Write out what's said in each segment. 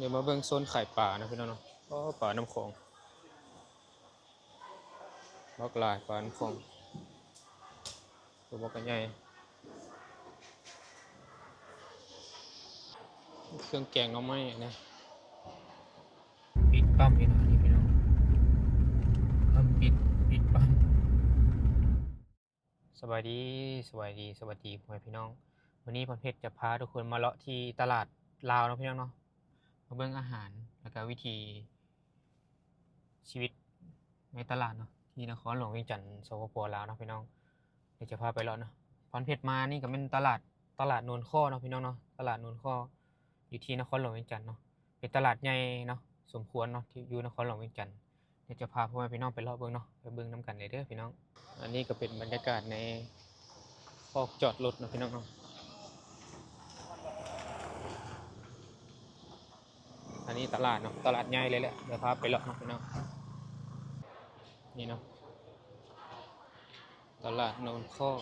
ດຽວມາເບິ່ງໂຊນຂາຍປາເນາະພີ່ນ້ອງເນາະ. ໂອ້ ປານ້ຳຂອງ ບັກຫຼາຍ ປານ້ຳຂອງ ຕົວບັກໃຫຍ່. ເຄື່ອງແກງໜໍ່ໄມ້ນະ. ປິດປ້ຳພີ່ນ້ອງ ນີ້ພີ່ນ້ອງ ປ້ຳປິດ ປິດປ້ຳ. ສະບາຍດີ ສະບາຍດີ ສະຫວັດດີພໍ່ແມ່ພີ່ນ້ອງ. ມື້ນີ້ພອນເພັດຈະພາທຸກຄົນມາເລາະທີ່ຕະຫຼາດລາວເນາະພີ່ນ້ອງເນາະ, ມາເບິ່ງອາຫານ ແລ້ວກະວິຖີຊີວິດໃນຕະຫຼາດເນາະ ທີ່ນະຄອນຫຼວງວຽງຈັນ ສປປ ລາວເນາະພີ່ນ້ອງ. ດຽວຈະພາໄປເລາະເນາະ. ພອນເພັດມານີ້ກະແມ່ນຕະຫຼາດ ຕະຫຼາດໂນນຄໍ້ເນາະພີ່ນ້ອງເນາະ, ຕະຫຼາດໂນນຄໍ້ ຢູ່ທີ່ນະຄອນຫຼວງວຽງຈັນເນາະ. ເປັນຕະຫຼາດໃຫຍ່ເນາະ ສົມຄວນເນາະ ທີ່ຢູ່ນະຄອນຫຼວງວຽງຈັນ. ດຽວຈະພາພໍ່ແມ່ພີ່ນ້ອງໄປເລາະເບິ່ງເນາະ, ໄປເບິ່ງນຳກັນເລີຍເດີພີ່ນ້ອງ. ອັນນີ້ກະເປັນບັນຍາກາດໃນຄອກຈອດລົດເນາະພີ່ນ້ອງເນາະ. ອັນນີ້ຕະຫຼາດເນາະ, ຕະຫຼາດໃຫຍ່ເລີຍແຫຼະ. ດຽວພາໄປເລາະເນາະພີ່ນ້ອງ. ນີ້ເນາະ ຕະຫຼາດໂນນຄໍ້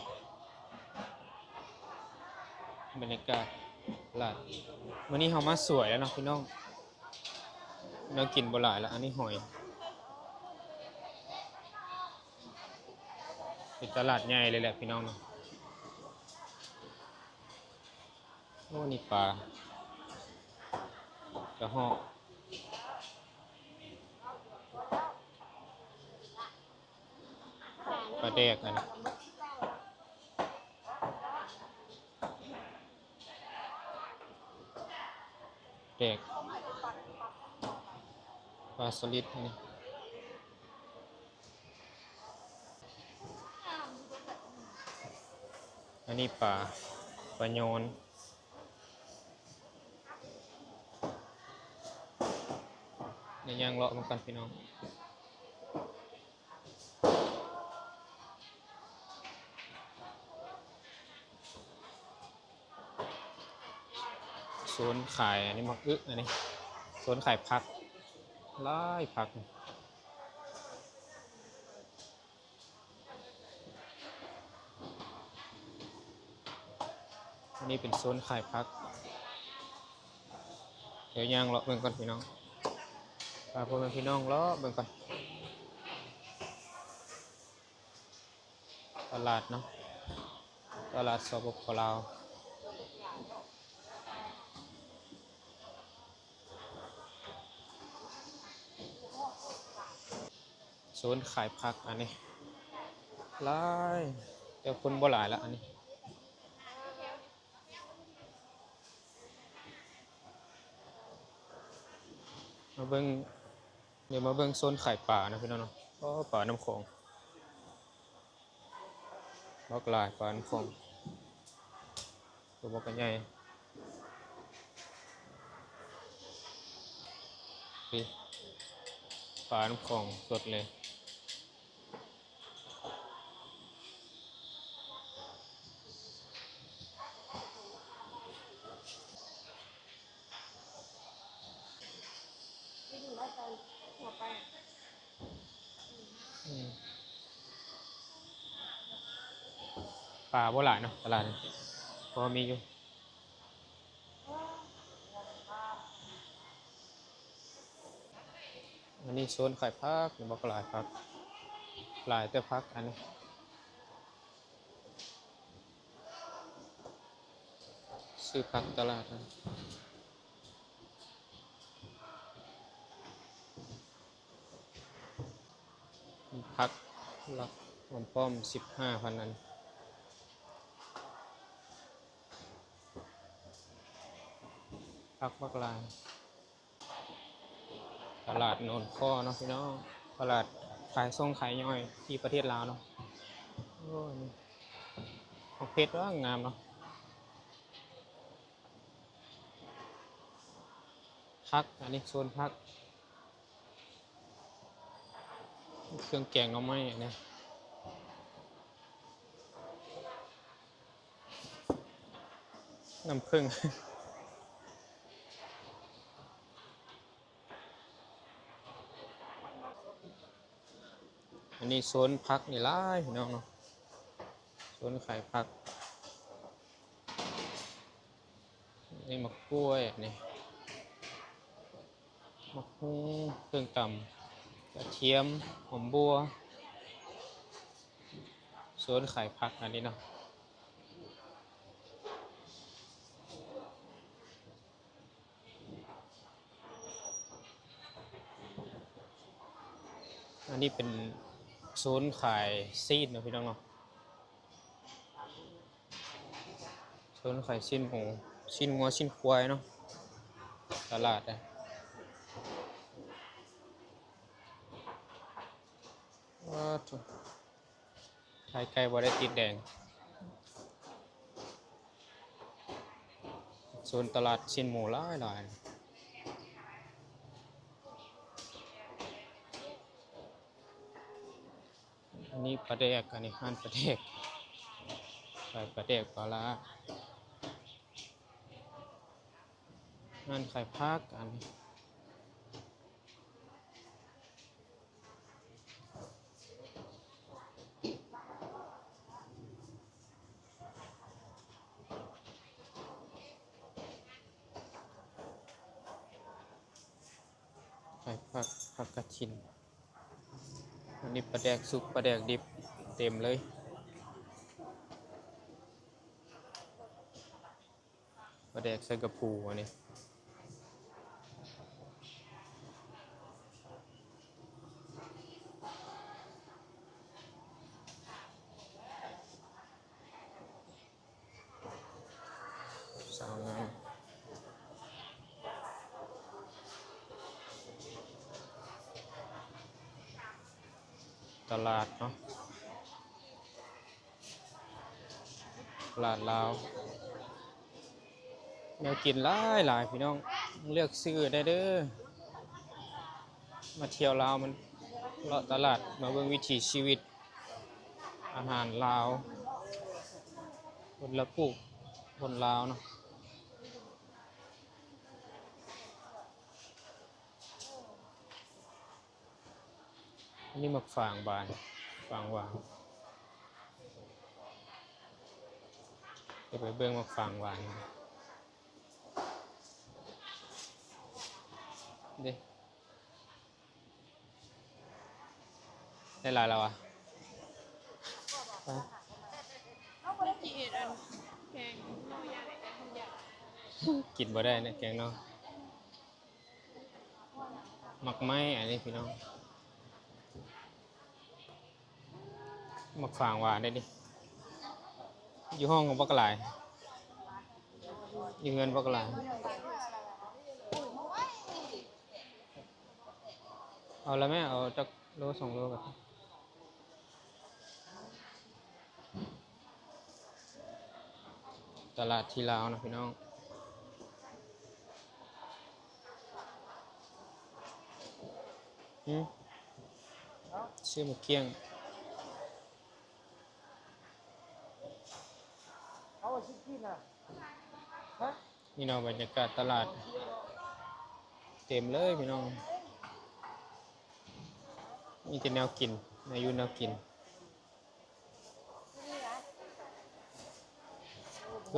ບັນຍາກາດຕະຫຼາດ. ມື້ນີ້ເຮົາມາສວຍແລ້ວເນາະພີ່ນ້ອງ, ແນວກິນບໍ່ຫຼາຍລະ. ອັນນີ້ຫອຍ ເປັນຕະຫຼາດໃຫຍ່ເລີຍແຫຼະພີ່ນ້ອງເນາະ. ໂອ້ ນີ້ປາ ກະຮອກ ປາແດກ ອັນນີ້ແດກ ປາສະລິດ ອັນນີ້. ອັນນີ້ປາ ປາຍອນ. ດຽວຍ່າງເລາະເບິ່ງກ່ອນພີ່ນ້ອງ. ໂຊນຂາຍອັນນີ້ໝາກອຶ ອັນນີ້ໂຊນຂາຍຜັກ ຫຼາຍຜັກ. ອັນນີ້ເປັນໂຊນຂາຍຜັກ. ດຽວຍ່າງເລາະເບິ່ງກ່ອນພີ່ນ້ອງ, ພາພໍ່ແມ່ພີ່ນ້ອງເລາະເບິ່ງກ່ອນ. ຕະຫຼາດເນາະ, ຕະຫຼາດ ສປປ ລາວ. ໂຊນຂາຍຜັກອັນນີ້ຫຼາຍ ແຕ່ຄົນບໍ່ຫຼາຍລະອັນນີ້. ມາເບິ່ງ ດຽວມາເບິ່ງໂຊນຂາຍປາເນາະພີ່ນ້ອງເນາະ. ໂອ້ ປານ້ຳຂອງ ບັກຫຼາຍ ປານ້ຳຂອງ ຕົວບັກໃຫຍ່. ນີ້ ປານ້ຳຂອງສົດເລີຍ. ອືມ ປາບໍ່ຫຼາຍເນາະ ຕະຫຼາດນີ້ ພໍມີຢູ່. ອັນນີ້ໂຊນຂາຍຜັກ ບັກຫຼາຍຜັກ ຫຼາຍແຕ່ຜັກອັນນີ້. ຊື້ຜັກຕະຫຼາດ ຜັກຫຼັກຫອມປ້ອມ ສິບຫ້າພັນອັນ. ຜັກບັກຫຼາຍ. ຕະຫຼາດໂນນຄໍ້ເນາະພີ່ນ້ອງ, ຕະຫຼາດຂາຍສົ່ງຂາຍຍ່ອຍທີ່ປະເທດລາວເນາະ. ໂອ້ຍ ໝາກເຜັດວ່າງາມເນາະ. ຜັກ ອັນນີ້ໂຊນຜັກ ເຄື່ອງແກງໜໍ່ໄມ້ນະ. ນ້ຳເຜິ້ງ. ອັນນີ້ໂຊນຜັກນີ້ຫຼາຍພີ່ນ້ອງເນາະ, ໂຊນຂາຍຜັກ. ນີ້ໝາກກ້ວຍນີ້. ຫຸ່ງເຄື່ອງຕຳ ກະທຽມ ຫອມບົ່ວ ໂຊນຂາຍຜັກອັນນີ້ເນາະ. ອັນນີ້ເປັນໂຊນຂາຍຊີ້ນເນາະ ພີ່ນ້ອງເນາະ. ໂຊນຂາຍຊີ້ນໝູ ຊີ້ນງົວ ຊີ້ນຄວາຍເນາະ ຕະຫຼາດນະ. ວ້າໂທ້ ຂາຍໄກ່ບໍ່ໄດ້ຕິດແດງ. ໂຊນຕະຫຼາດຊີ້ນໝູຫຼາຍໆ. ອັນນີ້ປາແດກ ອັນນີ້ຮ້ານປາແດກ ຂາຍປາແດກປາຫຼ້າ. ຮ້ານຂາຍຜັກອັນນີ້ ຂາຍຜັກ ຜັກກະຖິນ. ອັນນີ້ປາແດກສຸກ ປາແດກດິບເຕັມເລີຍ. ປາແດກໃສ່ກະປູອັນນີ້ ສາວງາມ. ຕະຫຼາດເນາະ ຕະຫຼາດລາວ ແນວກິນຫຼາຍໆ ພີ່ນ້ອງ ເລືອກຊື້ໄດ້ເດີ້. ມາທ່ຽວລາວ ມາເລາະຕະຫຼາດ ມາເບິ່ງວິຖີຊີວິດ ອາຫານລາວ ຄົນລາ ຜູ້ຄົນລາວເນາະ. ອັນນີ້ໝາກຝາງຫວານ ຝາງຫວານ ຈະໄປເບິ່ງໝາກຝາງຫວານເດ້. ໄດ້ຫຼາຍແລ້ວຫວາ? ກິນບໍ່ໄດ້ນະແກງເນາະ. ໝາກໄມ້ອັນນີ້ພີ່ນ້ອງ ໝາກຝາງຫວານໄດ໋ນີ້ ຢູ່ຫ້ອງກໍບັກຫຼາຍ ຢູ່ເຮືອນບັກຫຼາຍ. ເອົາລະແມ່ ເອົາຈັກໂລສອງໂລກໍໄດ້. ຕະຫຼາດທີ່ລາວນະພີ່ນ້ອງ. ຫືມ ຊື້ໝາກກ້ຽງ ເອົາຊິກິນນະ. ນີ້ເນາະ ບັນຍາກາດຕະຫຼາດ ເຕັມເລີຍພີ່ນ້ອງ ມີແຕ່ແນວກິນ ແນວຢູ່ແນວກິນ. ໂລ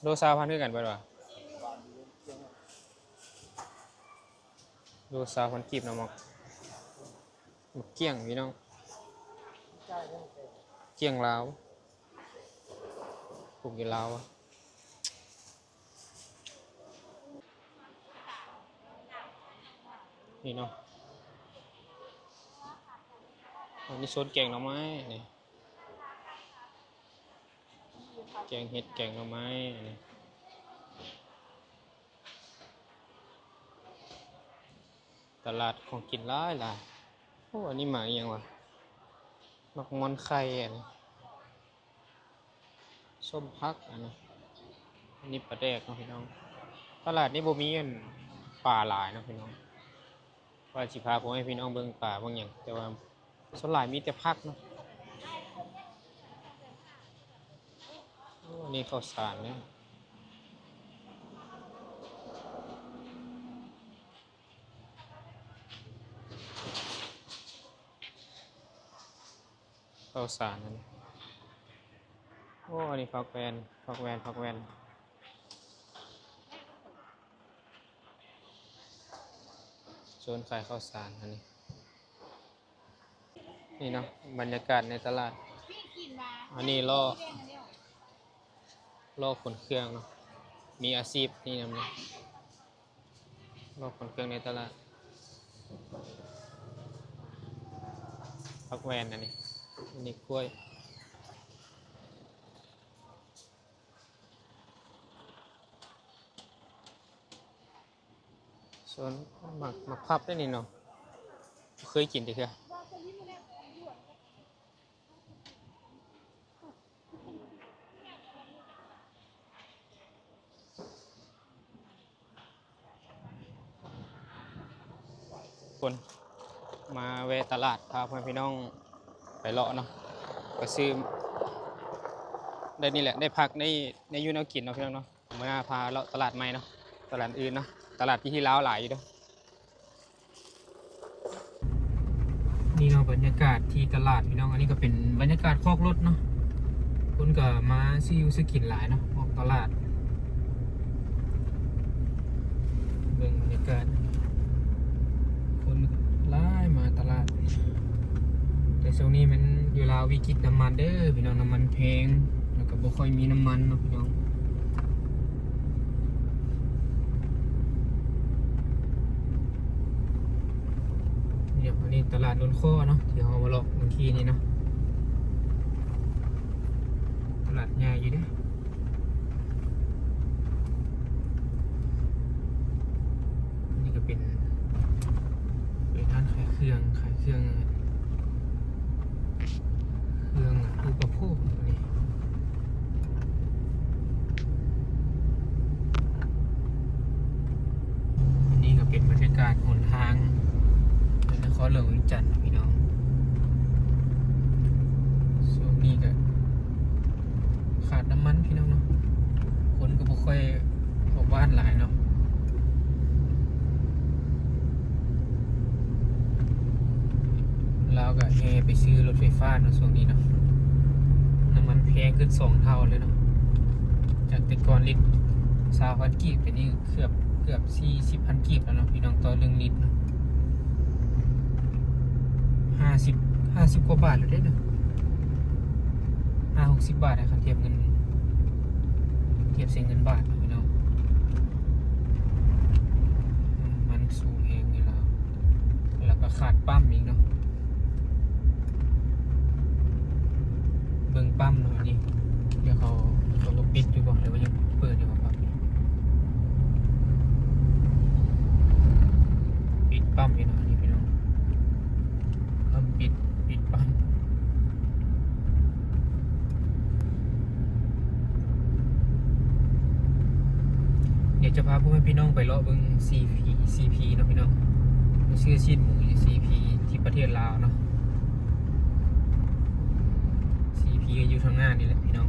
ໂລຊາວພັນຄືກັນເບິດຫວາ? ໂລຊາວພັນກີບເນາະ ໝາກ ໝາກກ້ຽງພີ່ນ້ອງ ກ້ຽງລາວ ປູກຢູ່ລາວ. ນີ້ເນາະ ອັນນີ້ໂຊນແກງໜໍ່ໄມ້ນີ້ ແກງເຫັດ ແກງໜໍ່ໄມ້ນີ້. ຕະຫຼາດຂອງກິນຫຼາຍໆ. ໂອ້ ອັນນີ້ໝາກອີ່ຫຍັງຫວາ? ໝາກມ່ອນໄຂ່ອັນນີ້. ສົ້ມຜັກອັນນີ້ ອັນນີ້ປາແດກເນາະພີ່ນ້ອງ. ຕະຫຼາດນີ້ບໍ່ມີອັນປາຫຼາຍເນາະພີ່ນ້ອງ ວ່າຊິພາພໍ່ແມ່ພີ່ນ້ອງເບິ່ງປາເບິ່ງຫຍັງ ແຕ່ວ່າສ່ວນຫຼາຍມີແຕ່ຜັກເນາະ. ໂອ້ ອັນນີ້ເຂົ້າສານເນາະ. ເຂົ້າສານອັນນີ້. ໂອ້ ອັນນີ້ຜັກແວ່ນ ຜັກແວ່ນ ຜັກແວ່ນ. ໂຊນຂາຍເຂົ້າສານອັນນີ້ ນີ້ເນາະ ບັນຍາກາດໃນຕະຫຼາດ. ອັນນີ້ລໍ້ ລໍ້ຂົນເຄື່ອງເນາະ ມີອາຊີບນີ້ນຳເນາະ ລໍ້ຂົນເຄື່ອງໃນຕະຫຼາດ. ຜັກແວ່ນອັນນີ້ ອັນນີ້ກ້ວຍ. ສວນໝາກ ໝາກພັບໄດ໋ນີ້ເນາະ ບໍ່ເຄີຍກິນຈັກເທື່ອ. ຄົນມາແວະຕະຫຼາດ ພາພໍ່ແມ່ພີ່ນ້ອງໄປເລາະເນາະ ໄປຊື້ ໄດ້ນີ້ແຫຼະ ໄດ້ຜັກ ໄດ້ ໄດ້ຢູ່ແນວກິນເນາະ ພີ່ນ້ອງເນາະ. ມື້ໜ້າພາເລາະຕະຫຼາດໃໝ່ເນາະ ຕະຫຼາດອື່ນເນາະ ຕະຫຼາດທີ່ລາວຫຼາຍຢູ່ເດີ. ນີ້ເນາະ ບັນຍາກາດທີ່ຕະຫຼາດ ພີ່ນ້ອງ. ອັນນີ້ກໍເປັນບັນຍາກາດຄອກລົດເນາະ ຄົນກໍມາຊື້ຢູ່ຊື້ກິນຫຼາຍເນາະ ອອກຕະຫຼາດ. ເບິ່ງບັນຍາກາດ ຄົນຫຼາຍມາຕະຫຼາດ ແຕ່ຊ່ວງນີ້ແມ່ນຢູ່ລາວວິກິດນ້ຳມັນເດີພີ່ນ້ອງ ນ້ຳມັນແພງ ແລ້ວກໍບໍ່ຄ່ອຍມີນ້ຳມັນເນາະພີ່ນ້ອງ. ນີ້ ອັນນີ້ຕະຫຼາດໂນນຄໍເນາະ ທີ່ເຮົາມາເລາະມື້ກີ້ນີ້ເນາະ ຕະຫຼາດໃຫຍ່ຢູ່ເດ້. ອັນນີ້ກໍເປັນ ເປັນຮ້ານຂາຍເຄື່ອງ ຂາຍເຄື່ອງ ເຄື່ອງອຸປະໂພກນີ້. ອັນນີ້ກໍເປັນບັນຍາກາດຫົນທາງໃນນະຄອນຫຼວງວຽງຈັນ ພີ່ນ້ອງ. ຊ່ວງນີ້ກໍຂາດນ້ຳມັນ ພີ່ນ້ອງເນາະ ຄົນກໍບໍ່ຄ່ອຍອອກບ້ານຫຼາຍເນາະ. ລາວກໍແຫ່ໄປຊື້ລົດໄຟຟ້າເນາະ ຊ່ວງນີ້ເນາະ ນ້ຳມັນແພງຂຶ້ນສອງເທົ່າເລີຍເນາະ ຈາກແຕ່ກ່ອນລິດຊາວພັນກີບ ດຽວນີ້ເກືອບ ເກືອບສີ່ສິບພັນກີບແລ້ວເນາະ ພີ່ນ້ອງ ຕໍ່ໜຶ່ງລິດເນາະ. ຫ້າສິບ ຫ້າສິບກວ່າບາດແລ້ວເດ້ເນາະ ຫ້າຫົກສິບບາດ ຄັນທຽບເງິນ ທຽບໃສ່ເງິນບາດເນາະ ພີ່ນ້ອງ. ນ້ຳມັນສູງແຮງຢູ່ລາວ ແລ້ວກໍຂາດປ້ຳອີກເນາະ. ເບິ່ງປ້ຳເນາະ ອັນນີ້ ດຽວເຂົາ ເຂົາກໍປິດຢູ່ບໍ່ ຫຼືວ່າຍັງເປີດຢູ່ບໍ່ປ້ຳນີ້? ປິດປ້ຳຢູ່ເນາະ ອັນນີ້ພີ່ນ້ອງ ປ້ຳປິດ ປິດປ້ຳ. ດຽວຈະພາພໍ່ແມ່ພີ່ນ້ອງໄປເລາະເບິ່ງ ຊີພີ ຊີພີເນາະ ພີ່ນ້ອງ ໄປຊື້ຊີ້ນໝູຢູ່ ຊີພີ ທີ່ປະເທດລາວເນາະ. ຊີພີ ກໍຢູ່ທາງໜ້ານີ້ແຫຼະພີ່ນ້ອງ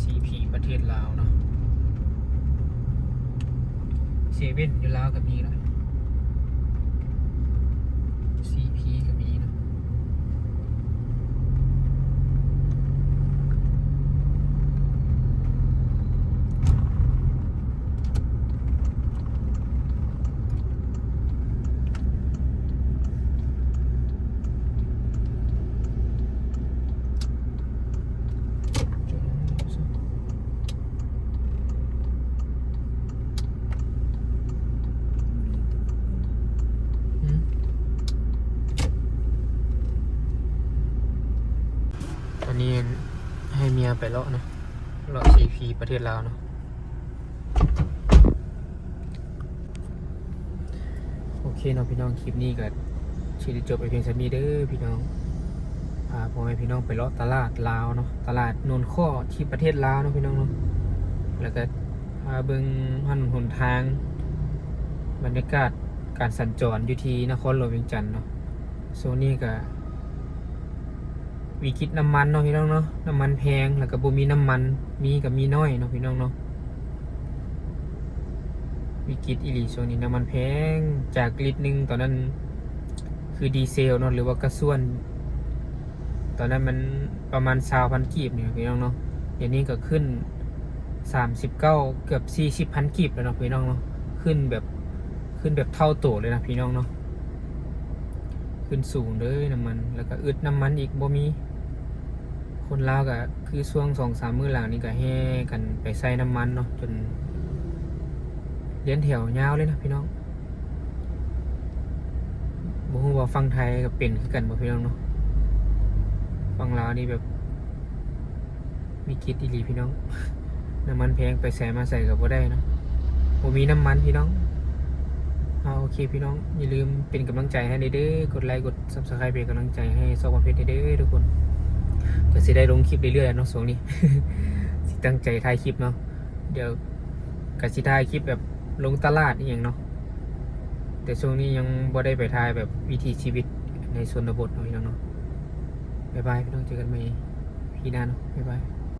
ຊີພີ ປະເທດລາວເນາະ. ເຊເວັ່ນ ຢູ່ລາວກໍມີເນາະ ຊີພີ ກໍມີເນາະ. ຕອນນີ້ໃຫ້ເມຍໄປເລາະເນາະ ເລາະຊີພີ ປະເທດລາວເນາະ. ໂອເຄເນາະພີ່ນ້ອງ ຄລິບນີ້ກໍຊິໄດ້ຈົບໄປພຽງສ່ຳນີ້ເດີພີ່ນ້ອງ. ພາພໍ່ແມ່ພີ່ນ້ອງໄປເລາະຕະຫຼາດລາວເນາະ ຕະຫຼາດໂນນຄໍທີ່ປະເທດລາວເນາະພີ່ນ້ອງເນາະ ແລ້ວກໍພາເບິ່ງຖະໜົນຫົນທາງ ບັນຍາກາດການສັນຈອນຢູ່ທີ່ນະຄອນຫຼວງວຽງຈັນເນາະ. ຊ່ວງນີ້ກໍ ວິກິດນ້ຳມັນເນາະພີ່ນ້ອງເນາະ ນ້ຳມັນແພງ ແລ້ວກໍບໍ່ມີນ້ຳມັນ ມີກໍມີໜ້ອຍເນາະພີ່ນ້ອງເນາະ. ວິກິດອີ່ຫຼີ ຊ່ວງນີ້ນ້ຳມັນແພງ ຈາກລິດໜຶ່ງຕອນນັ້ນ ຄືດີເຊວເນາະ ຫຼືວ່າກາຊວນ ຕອນນັ້ນມັນປະມານຊາວພັນກີບນີ້ພີ່ນ້ອງເນາະ ດຽວນີ້ກໍຂຶ້ນສາມສິບເກົ້າ ເກືອບສີ່ສິບພັນກີບແລ້ວເນາະພີ່ນ້ອງເນາະ. ຂຶ້ນແບບ ຂຶ້ນແບບເທົ່າໂຕເລີຍນະພີ່ນ້ອງເນາະ ຂຶ້ນສູງເລີຍນ້ຳມັນ ແລ້ວກໍອຶດນ້ຳມັນອີກ ບໍ່ມີ. ຄົນລາວກໍຄືຊ່ວງສອງສາມມື້ຫຼັງນີ້ກໍແຫ່ກັນໄປໃສ່ນ້ຳມັນເນາະ ຈົນລຽນແຖວຍາວເລີຍນະພີ່ນ້ອງ. ບໍ່ຮູ້ວ່າຝັ່ງໄທກໍເປັນຄືກັນບໍ່ພີ່ນ້ອງເນາະ? ຝັ່ງລາວນີ້ແບບ ວິກິດອີ່ຫຼີພີ່ນ້ອງ ນ້ຳມັນແພງ ໄປໃສມາໃສກໍບໍ່ໄດ້ເນາະ ບໍ່ມີນ້ຳມັນພີ່ນ້ອງ. ເອົາ ໂອເຄພີ່ນ້ອງ ຢ່າລືມເປັນກຳລັງໃຈໃຫ້ແດ່ເດີ ກົດໄລກົດ Subscribe ເປັນກຳລັງໃຈໃຫ້ຊ່ອງບ່າວເພັດແດ່ເດີທຸກຄົນ. ກໍຊິໄດ້ລົງຄລິບເລື້ອຍໆເນາະຊ່ວງນີ້ ຊິຕັ້ງໃຈຖ່າຍຄລິບເນາະ. ດຽວກໍຊິຖ່າຍຄລິບແບບລົງຕະຫຼາດອີ່ຫຍັງເນາະ ແຕ່ຊ່ວງນີ້ຍັງບໍ່ໄດ້ໄປຖ່າຍແບບວິຖີຊີວິດໃນຊົນນະບົດເນາະພີ່ນ້ອງເນາະ. ບາຍບາຍພີ່ນ້ອງ ເຈີກັນໃໝ່ປີໜ້າເນາະ ບາຍບາຍ.